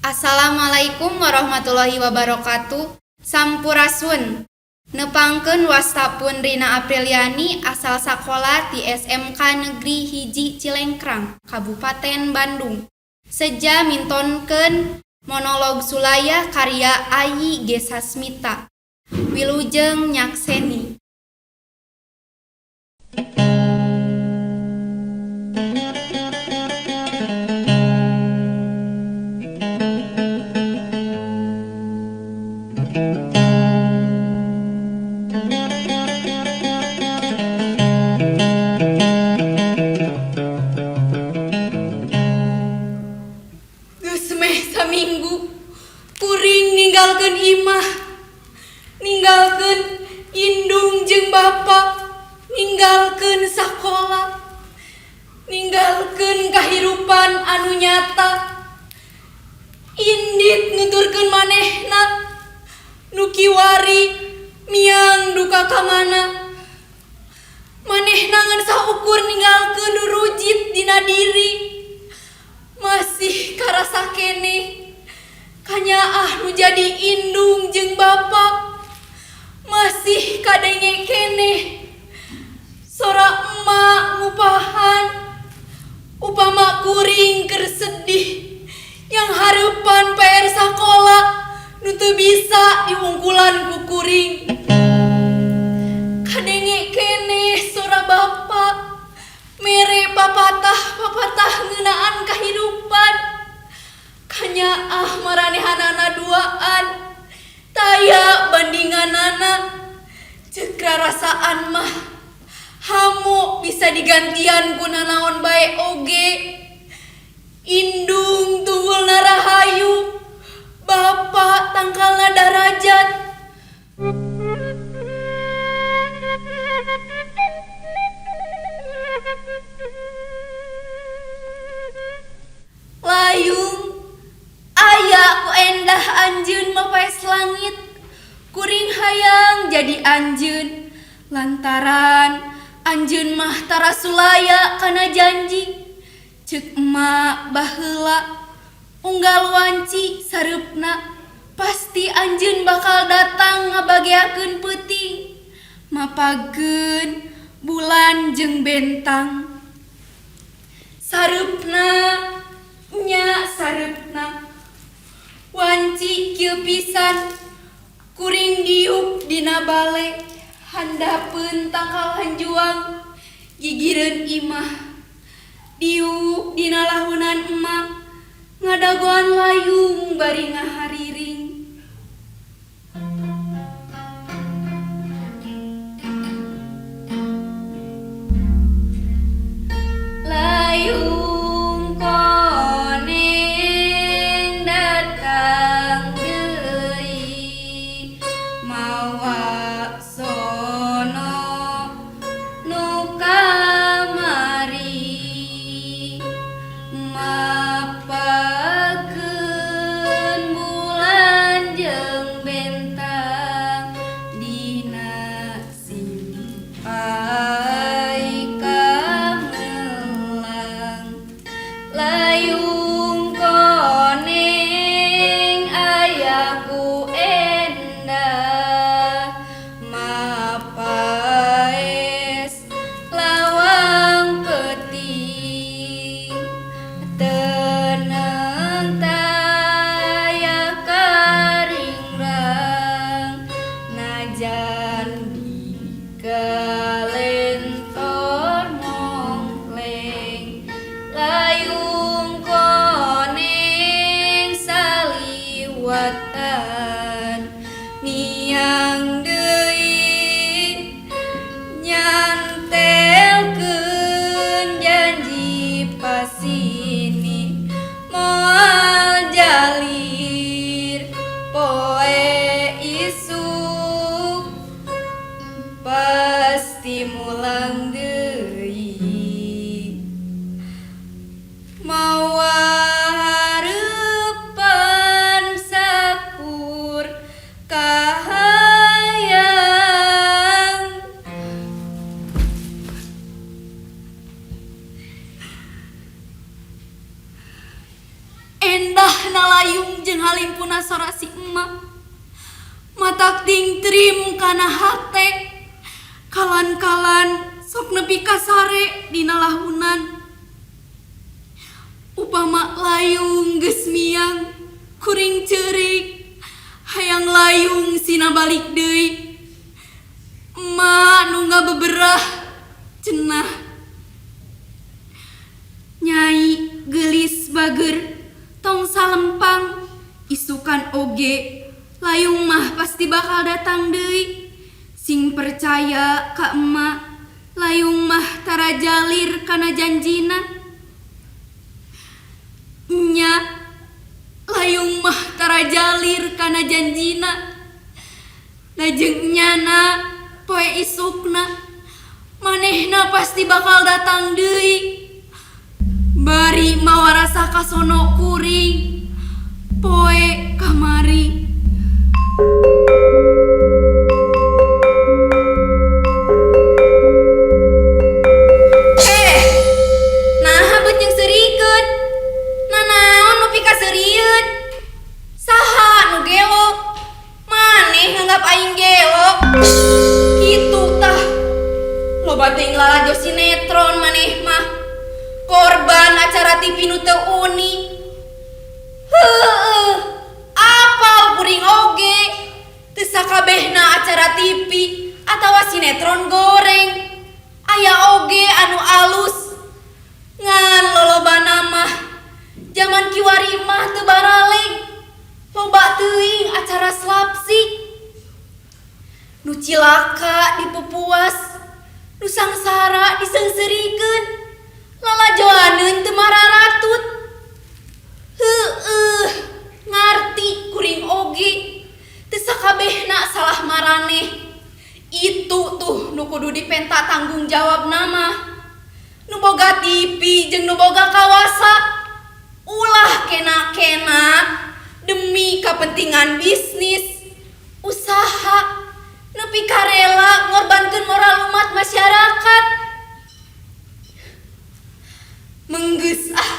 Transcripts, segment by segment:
Assalamualaikum warahmatullahi wabarakatuh. Sampurasun. Nepangkeun wasta pun Rina Apriliani asal sakola ti SMK Negeri 1 Cilengkrang, Kabupaten Bandung. Seja mintonkeun monolog Sulaya karya Ayi G. Sasmita. Wilujeng nyakseni. Geus meh saminggu kuring ninggalkeun imah, ninggalkeun indung jeung bapa, ninggalkeun sakola, ninggalkeun kahirupan anu nyata. Indit nuturkeun manehna nu kiwari miang duka ka mana. Manehna ngan saukur ninggalkeun rujit dina diri. Masih karasa keneh kanyaah nu jadi indung jeung bapa. Masih kadenge keneh sora emak ngupahan upama kuring keur sedih yang hareupan PR sakola nu teu bisa diungkulan ku kuring. Kadenge keneh sora bapa mere papatah-papatah ngeunaan kahirupan. Kanyaah maranehanana duaan taya bandinganana. Ceuk rarasaan mah hamu bisa digantian ku nanaon bae oge. Indung tunggulna rahayu, bapa tangkalna darajat. Layung aya ku endah anjeun mapaes langit, kuring hayang jadi anjeun lantaran anjeun mah tara sulaya kana janji. Ceuk emak baheula unggal wanci sareupna pasti anjeun bakal datang ngabageakeun peuting, mapageun bulan jeung bentang. Sareupna nya sareupna wanci kieu pisan kuring diuk dina bale handapeun tangkal hanjuang gigireun imah. Diuk dina lahunan emak ngadagoan layung bari ngahariring. Layung koneng datang deui mawa sono nu kamari, mapakeun Indahna layung jeung halimpuna sora si emak. Matak tingtrim kana hate. Kalan-kalan sok nepi ka sare dina lahunan. Upama layung geus miang, kuring ceurik, hayang layung sina balik deui. Emak nu ngabeberah cenah. Nyai geulis bager tong salempang, isukan oge layung mah pasti bakal datang deui. Sing percaya ka emak, layung mah tara jalir kana janjina. Nya layung mah tara jalir kana janjina. Lajeng nyana poe isukna manehna pasti bakal datang deui. Bari mawa rasa kasono kuring poe kamari. Naha beut jeung seurikeun? Nanaon nu pikaseurieun? Saha nu gelo? Maneh nganggap aing gelo? Kitu tah. Loba teuing lalajo sinetron maneh mah. Korban acara TV nu teu uni. Heueuh, apal kuring oge. Teu sakabehna acara TV atawa sinetron goreng. Aya oge anu alus. Ngan lolobana mah jaman kiwari mah teu baraleg. Loba teuing acara slapsik. Nu cilaka dipupuas, nu sangsara diseungseurikeun, lalajoaneun teu mararatut. Heueuh, ngarti kuring oge. Teu sakabehna salah maraneh. Itu tuh nu kudu dipenta tanggung jawabna mah. Nu boga TV jeung nu boga kawasa. Ulah kena-kena demi kepentingan bisnis, usaha, nepi karela ngorbankeun moral umat masyarakat. Menggeus ah,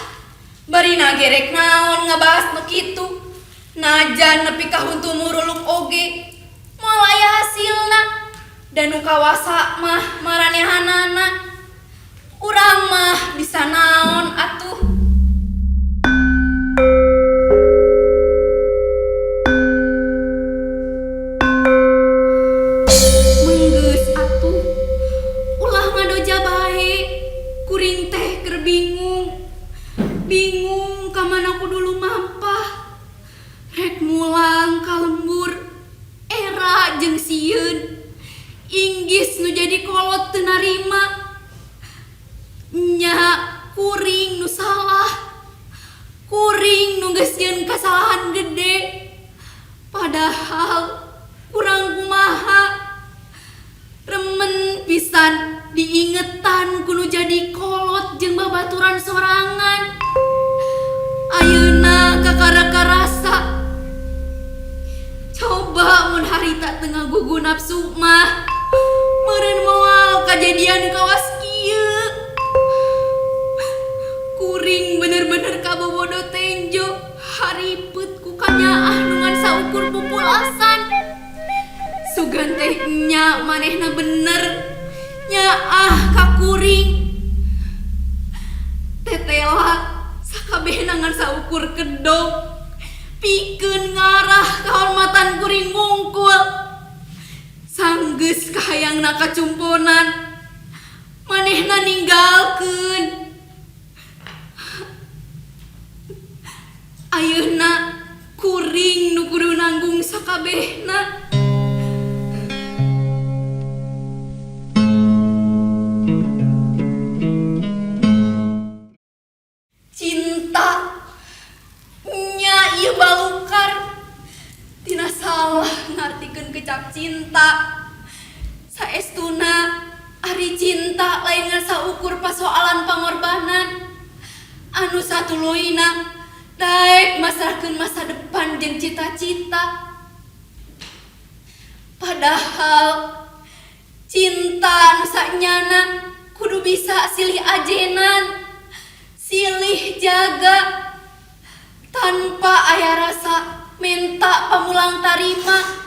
barina gerek naon ngabahas nu kitu. Najan nepi ka huntu muruluk oge, moal aya hasilna. Dan nu kawasa mah maranehanana. Urang mah bisa naon atuh. Menggeus atuh, ulah ngadoja bae. Kuring teh keur bingung. Bingung ka mana kudu lumampah. Rek mulang ka lembur, era jeung sieun. Inggis nu jadi kolot teu narima. Nya kuring nu salah. Kuring nu geus nyieun kasalahan gede. Padahal kurang kumaha. Remen pisan diingetan ku nu jadi kolot jeung babaturan sorangan. Ayeuna kakara karasa. Coba mun harita teu ngagugu nafsu mah, meureun moal kajadian kawas kieu. Kuring bener-bener kabobodo tenjo, haripet ku kanyaah nu ngan saukur pupulasan. Sugan teh nya manehna bener, nyaah ka kuring. Tetela sakabehna ngan saukur kedok, pikeun ngarah kahormatan kuring ngungkul. Sanggeus kahayangna kacumponan, manehna ninggalkeun. Ayeuna kuring nu kudu nanggung sakabehna. Cinta nya ieu balukar tina salah ngartikeun kecap cinta. Saestuna ari cinta lain ngan saukur pasoalan pangorbanan. Anu satuluyna daek masrahkeun masa depan jeung cita-cita. Padahal cinta nu sanyana kudu bisa silih ajenan, silih jaga tanpa Aya rasa menta pamulang tarima.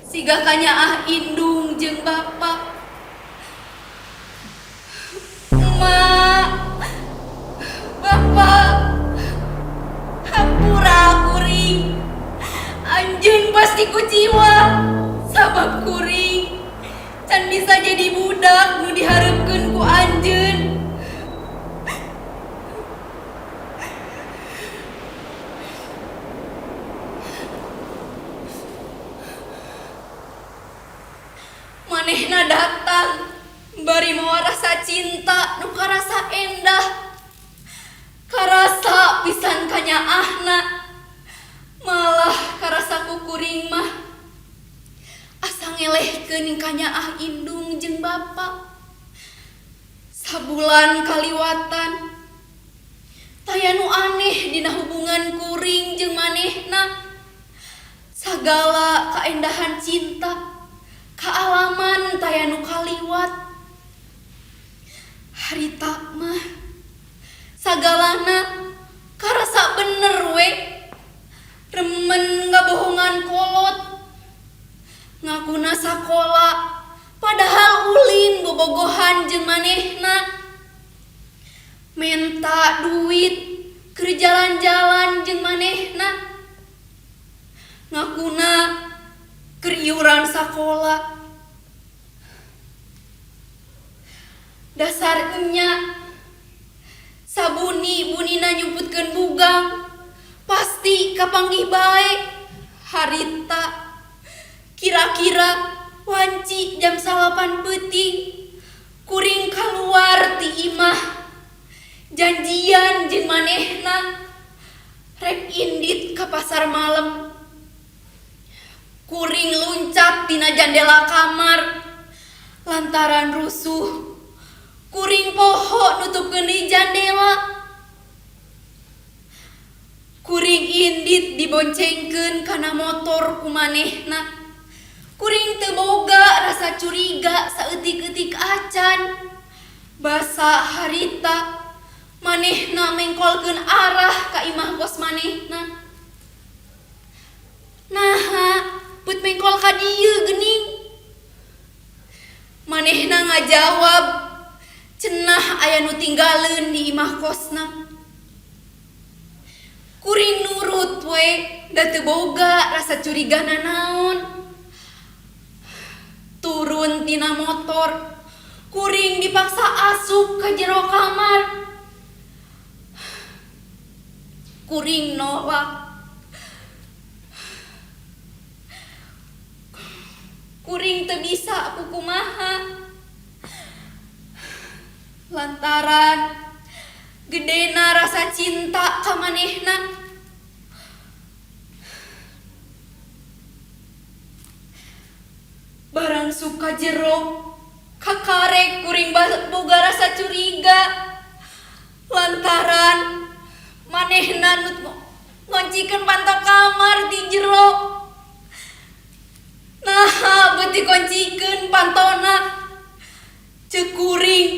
Siga kanyaah indung jeung bapa. Emak, bapak, hampura kuring. Anjeun pasti kuciwa sabab kuring can bisa jadi budak nu dihareupeun ku anjeun. Manehna datang bari mawa rasa cinta nu karasa endah. Karasa pisan kanyaahna. Malah karasa ku kuring mah asa ngelehkeun kanyaah indung jeung bapa. Sabulan kaliwatan taya nu aneh dina hubungan kuring jeung manehna. Sagala kaendahan cinta kaalaman taya nu kaliwat. Harita mah sagalana karasa bener we. Remen ngabohongan kolot. Ngakuna sakola padahal ulin bobogohan jeung manehna. Menta duit keur jalan-jalan jeung manehna. Ngakuna keur iuran sakola. Dasar enya sabuni bunina nyumputkeun bugang pasti kapanggih bae. Harita kira-kira wanci jam 9 peuting kuring kaluar ti imah. Janjian jeung manehna rek indit ka pasar malam. Kuring luncat tina jandela kamar lantaran rusuh. Kuring poho nutupkeun di jandela. Kuring indit diboncengkeun kana motor ku manehna. Kuring teu boga rasa curiga saeutik-eutik acan. Basa harita manehna mengkolkeun arah ka imah kos manehna. Naha put mengkol ka dieu geuning. Manehna ngajawab cenah aya nu tinggaleun di imah kosna. Kuring nurut we da teu boga rasa curiga nanaon. Turun tina motor, kuring dipaksa asup ka jero kamar. Kuring nolak. Kuring teu bisa kukumaha. Lantaran gedena rasa cinta ka manehna. Barang suka jero kakarek kuring boga rasa curiga. Lantaran manehna nu ngoncikeun panto kamar di jero. Naha beuti koncikeun pantona. Ceuk kuring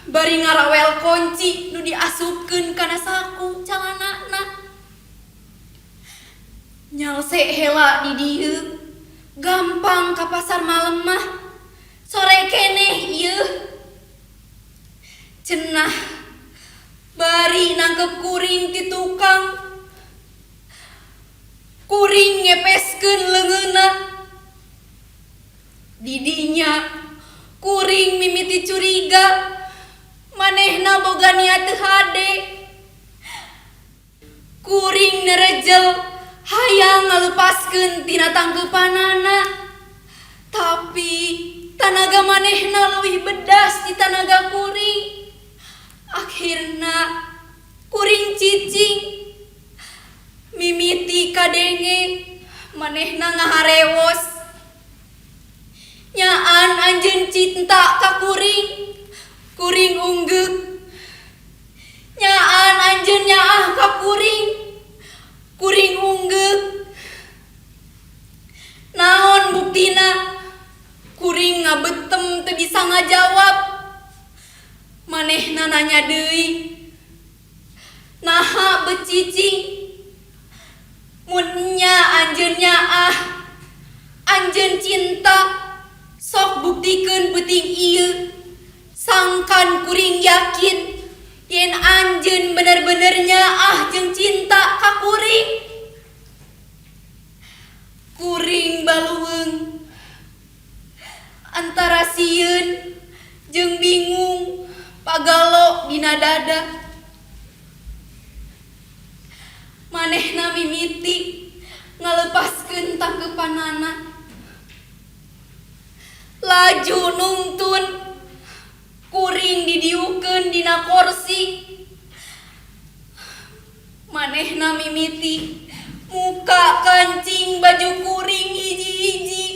bari ngarawel kunci nu diasupkeun kana saku calanana. Nyalse hela di dieu gampang ka pasar malam mah. Sore keneh ieu. Cenah bari nangkep kuring ti tukang. Kuring ngepeskeun leungeunna. Didinya kuring mimiti curiga. Manehna boga niat teu hade. Kuring nerejel hayang ngalepaskeun tina tangkeupanana. Tapi tanaga manehna leuwih bedas ti tanaga kuring. Akhirna kuring cicing. Mimiti kadenge manehna ngaharewos. Nyaan anjeun cinta ka kuring. Kuring unggeuk. Nyaan anjeun nyaah ka kuring. Kuring unggeuk. Naon buktina? Kuring ngabetem teu bisa ngajawab. Manehna nanya deui. Naha becicing? Mun nya anjeun nyaah, anjeun cinta, sok buktikeun peuting ieu. Sangkan kuring yakin yen anjeun bener-bener nyaah jeung cinta ka kuring. Kuring baluweung antara sieun jeung bingung pagalo dina dada. Manehna mimiti ngalepaskeun tangkeupanana. Laju nungtun kuring didiukeun dina korsi. Manehna mimiti muka kancing baju kuring hiji-hiji.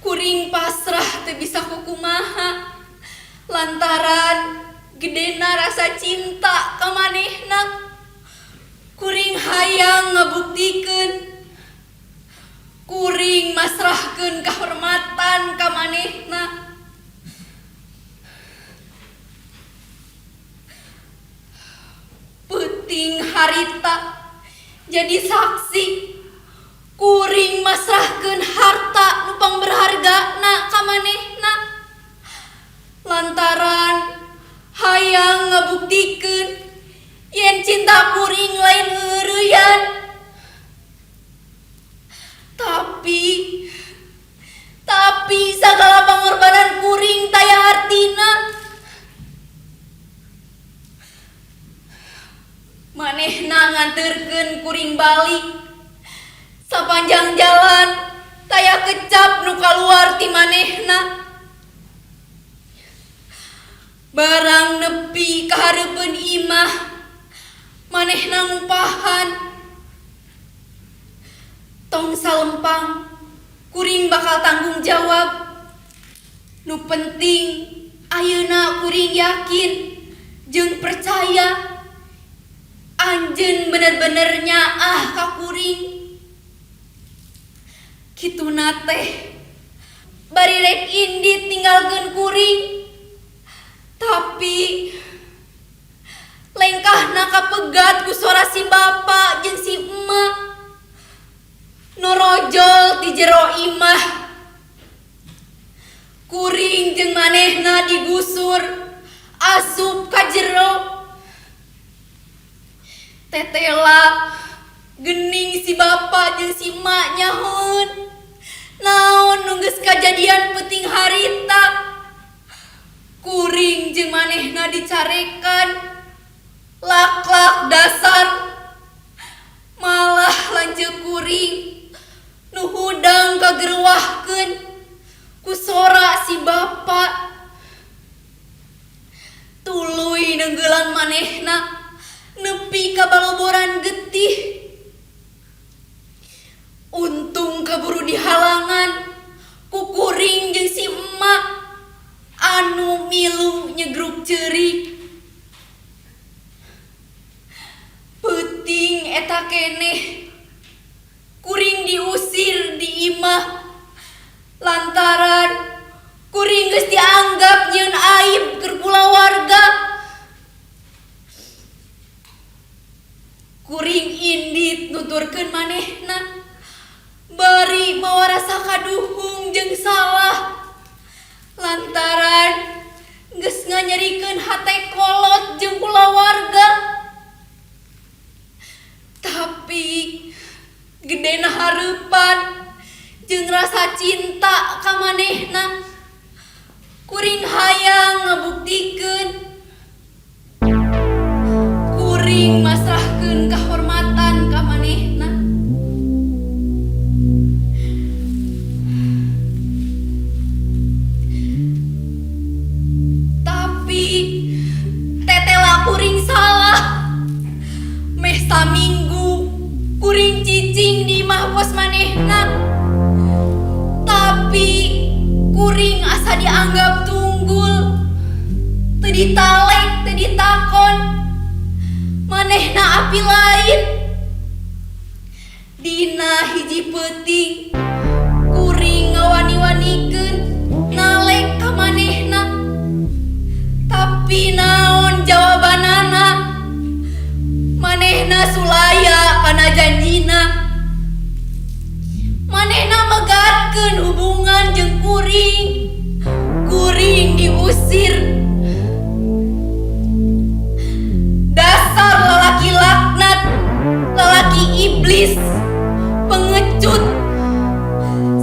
Kuring pasrah teu bisa kukumaha lantaran gedena rasa cinta ka manehna. Kuring hayang ngabuktikeun, kuring masrahkeun kahormatan ka manehna. Peuting harita jadi saksi, kuring masrahkeun harta nu pangberhargana ka manehna lantaran hayang ngabuktikeun yen cinta kuring lain heureuyan. Tapi sagala pangorbanan kuring taya artina. Manehna nganterkeun kuring balik. Sapanjang jalan taya kecap nu kaluar ti manehna. Barang nepi ka hareupeun imah, manehna ngupahan. Tong salempang, kuring bakal tanggung jawab. Nu penting ayeuna kuring yakin jeung percaya anjeun bener-bener nyaah ka kuring. Kituna teh bari rek indit ninggalkeun kuring, tapi lengkahna kapegat ku suara si bapa jeung si emak norojol ti jero imah. Kuring jeung manehna digusur asup ka jero. Tetela gening si bapa jeung si emak nyahoeun naon nu geus kajadian peuting harita. Kuring jeung manehna dicarekan lak-lak dasar. Malah lanceuk kuring nu hudang kagerwahkeun ku sora si bapa. Tuluy neunggelan manehna nepi ka baloboran getih. Untung kaburu dihalangan ku kuring jeung si emak anu milu nyegruk ceurik. Peuting eta keneh kuring diusir di imah lantaran kuring geus dianggap nyieun aib keur kulawarga. Kuring indit nuturkeun manehna bari mawa rasa kaduhung jeung salah lantaran geus nganyerikeun hate kolot jeung kulawarga. Tapi gedena hareupan jeung rasa cinta ka manehna, kuring hayang ngabuktikeun. Kuring masrahkeun kahormatan ka manehna. Tapi tetela kuring salah. Meh saminggu kuring cicing di imah pos manehna. Tapi kuring asa dianggap tunggul, teu ditalek, teu ditakon. Manehna api lain. Dina hiji peuting kuring ngawani-wanikeun nalek ka manehna. Tapi naon jawabanana? Ngapetkeun hubungan jeung kuring. Kuring diusir. Dasar lalaki laknat, lalaki iblis, pengecut.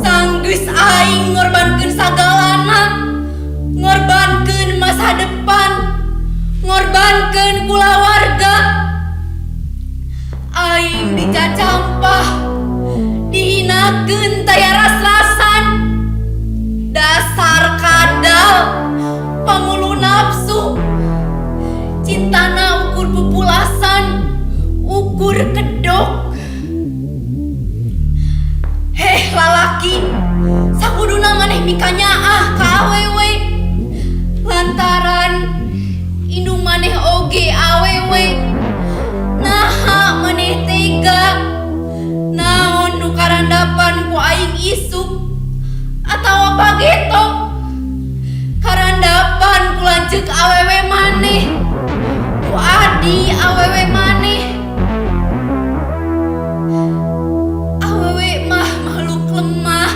Sanggeus aing ngorbankeun sagalana, ngorbankeun masa depan, ngorbankeun kulawarga. Aing dicacampah, dihinakeun taya ras-rasan. Dasar kadal, pamulu nafsu. Cintana ukur pupulasan, ukur kedok. Heh lalaki, sakuduna maneh mikanyaah ka awewe. Lantaran indung maneh oge awewe. Naha maneh tega, naon nu karandapan ku aing isuk atawa pageto. Karandapan ku lanceuk awewe maneh, ku adi awewe maneh. Awewe mah makhluk lemah,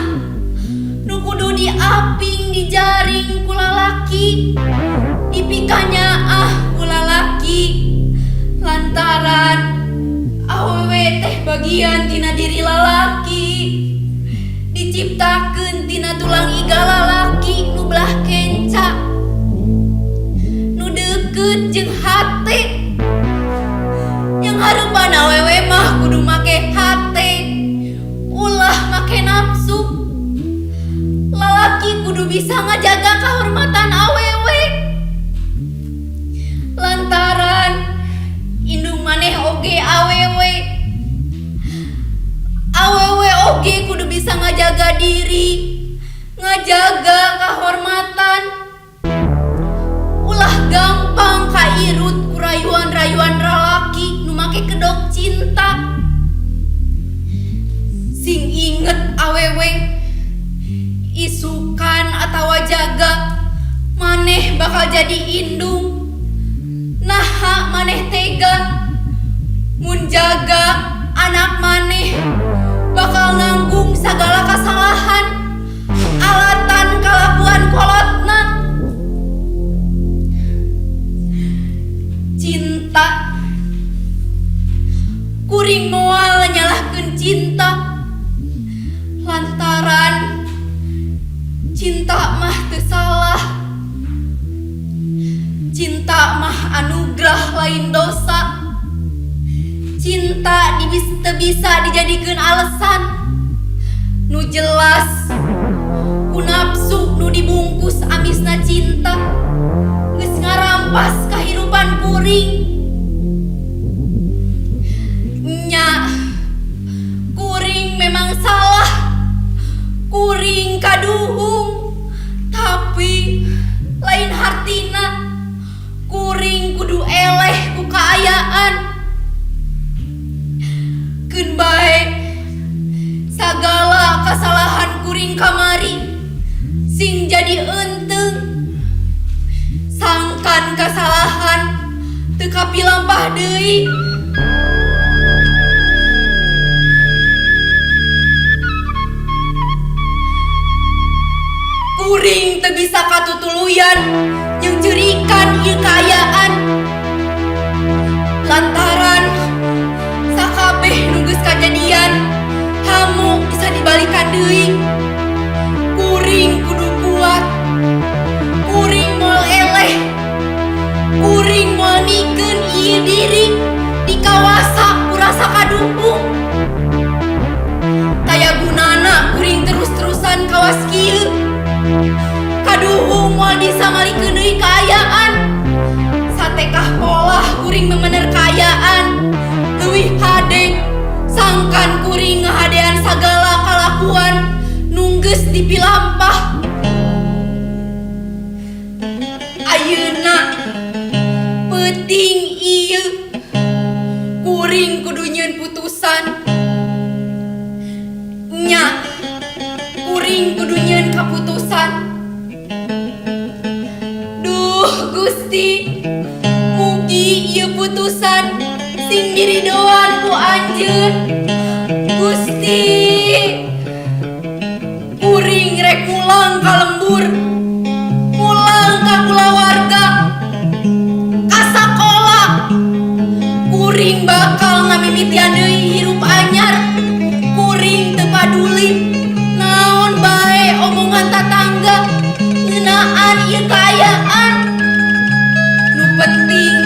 nu kudu diaping dijaring ku lalaki, dipikanyaah ku lalaki. Lantaran awewe teh bagian tina diri lalaki, diciptakeun tina tulang iga lalaki nu belah kenca, nu deukeut jeung hate. Yang hareupan awewe mah kudu make hate, ulah make nafsu. Lalaki kudu bisa ngajaga kahormatan awewe. Lantaran indung maneh oge awewe. Awewe oge kudu bisa ngajaga diri, ngajaga kahormatan. Ulah gampang kairut ku rayuan-rayuan lalaki nu make kedok cinta. Sing inget awewe, isukan atawa jaga maneh bakal jadi indung. Naha maneh tega mun jaga anak maneh bakal nanggung sagala kasalahan alatan kalakuan kolotna. Cinta, kuring moal nyalahkeun cinta. Lantaran cinta mah teu salah. Cinta mah anugerah lain dosa. Cinta teu bisa dijadikeun alasan. Nu jelas ku nafsu nu dibungkus amisna cinta geus ngarampas kahirupan kuring. Nya, kuring memang salah, kuring kaduhung, tapi lain hartina kuring kudu eleh ku kaayaan. Keun bae sagala kasalahan kuring kamari sing jadi eunteng. Sangkan kasalahan teu kapilampah deui. Kuring teu bisa katutuluyan jeung ceurikan ieu kaayaan. Lantaran sakabeh nu geus kajadian hamu bisa dibalikan deui. Kuring kudu kuat, kuring moal eleh, kuring moal mikeun ieu diri dikawasa ku rasa kaduhung. Taya gunana kuring terus-terusan kawas kieu. Kaduhung moal bisa malikeun deui kaayaan. Satekah polah kuring memener kaayaan leuwih hade sangkan kuring ngahadean sagala kalakuan nu geus dipilampah. Ayeuna peuting ieu kuring kudu nyieun putusan. Nya, kuring kudu nyieun kaputusan. Duh Gusti, mugi ieu putusan sing diridoan ku anjeun. Gusti, kuring Mimitian deui hirup anyar. Kuring teu paduli naon bae omongan tatangga ngeunaan ieu kaayaan. Nu penting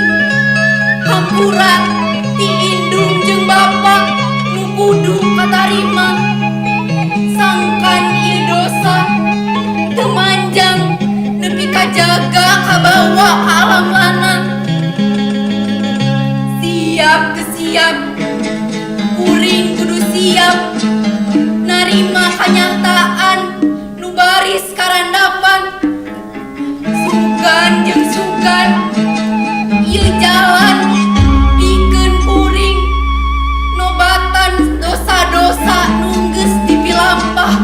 hampura ti indung jeung bapa nu kudu katarima. Sangkan ieu dosa teu manjang nepi kajaga kabawa ka alam lana. Siap teu siap, kuring kudu siap narima kanyataan nu baris karandapan. Sugan jeung sugan ieu jalan pikeun kuring nobatan dosa-dosa nu geus dipilampah.